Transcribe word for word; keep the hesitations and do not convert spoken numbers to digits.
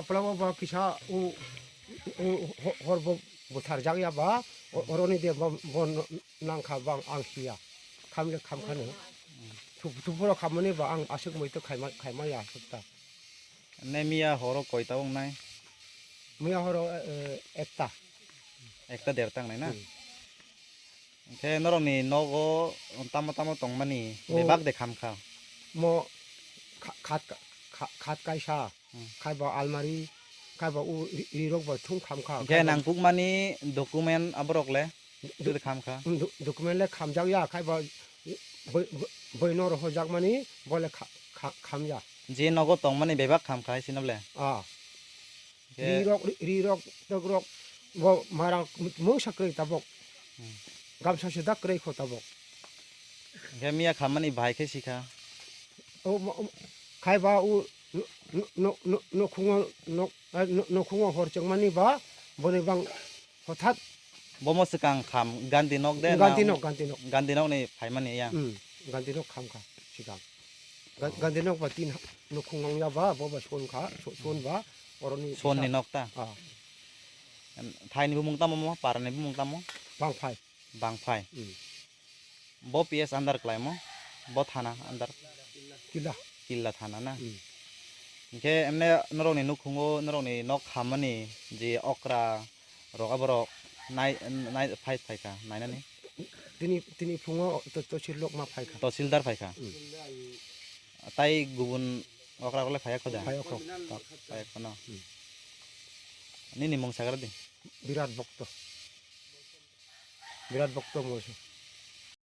Pulao ba kisa u, u ho-, hor bo butharjak ya ba, o-, oroni de bo, bo nangkha bang ang hiya. Khamle khamkhani. Thu-, thupuro khamani ba ang aswk muitu khaima, khaima ya aswk ta. Ne miya horo koita wngnai? Miya horo, eh, ekta. Ekta derta wngnai na? Hmm. Hwnkhe norokni nogo tamo tamo tongmani Oh. bebak de khamkha? Mo kha-, khat, kha-, khat kaisa, Hmm. khaiba almari, khaiba u ri-, rirok bo thum khamkha. Hwnkhe Khaiba nangkukmani document aborok le? Do-, Twi khamkha. do-, document le khamjak ya, khaiba boi, boi, boi noro hojakmani bole kha-, kha-, khamya. Je nogo tongmani bebak khamkha hai sino le? Ah. Khe Rirok, ri-, rirok, tokrok, bo marang mungsa kwrwi tabok. Hmm. Gamsa se dak kwrwi kho tabok. Khe miya khamani bahai khe sikha. O mo-, o khaiba u no-, no-, no-, no-, nokhungo, no-, eh, no-, nokhungo hor chengmani ba boni bang hothat. Bomo swkang kham Gandhi nok de na? Gandhi nok, Gandhi nok. Gandhi nok ni phaimani ya? Hmm, Gandhi nok khamkha sikang. Ga-, Gandhi nok ba tin ha-, nokhung wng ya ba, bo ba son kha, so-, son ba, oroni Son ni isa. Nok ta? Ah. Em, thai ni bumung tamo mo, para ni bumung tamo? Bangphai. Bangphai. Hmm. Bo P S under klai mo? Bo thana under? Killa. Killa thana na? Hmm. Hwnkhe emne norok ni nukhungo, norok ni nok khamani je okra rok aborok nai, nai, phai, phaikha, nainani? Tini, tini phungo to-, tosil lok ma phaikha. Tosildar phaikha? Hmm. Tai gubun okra rok le phaiya kho da? Phaiya kho. Phaiya kho no? Hmm. Nini mung sagra di? Birat Bhokto. Birat Bhokto mo se.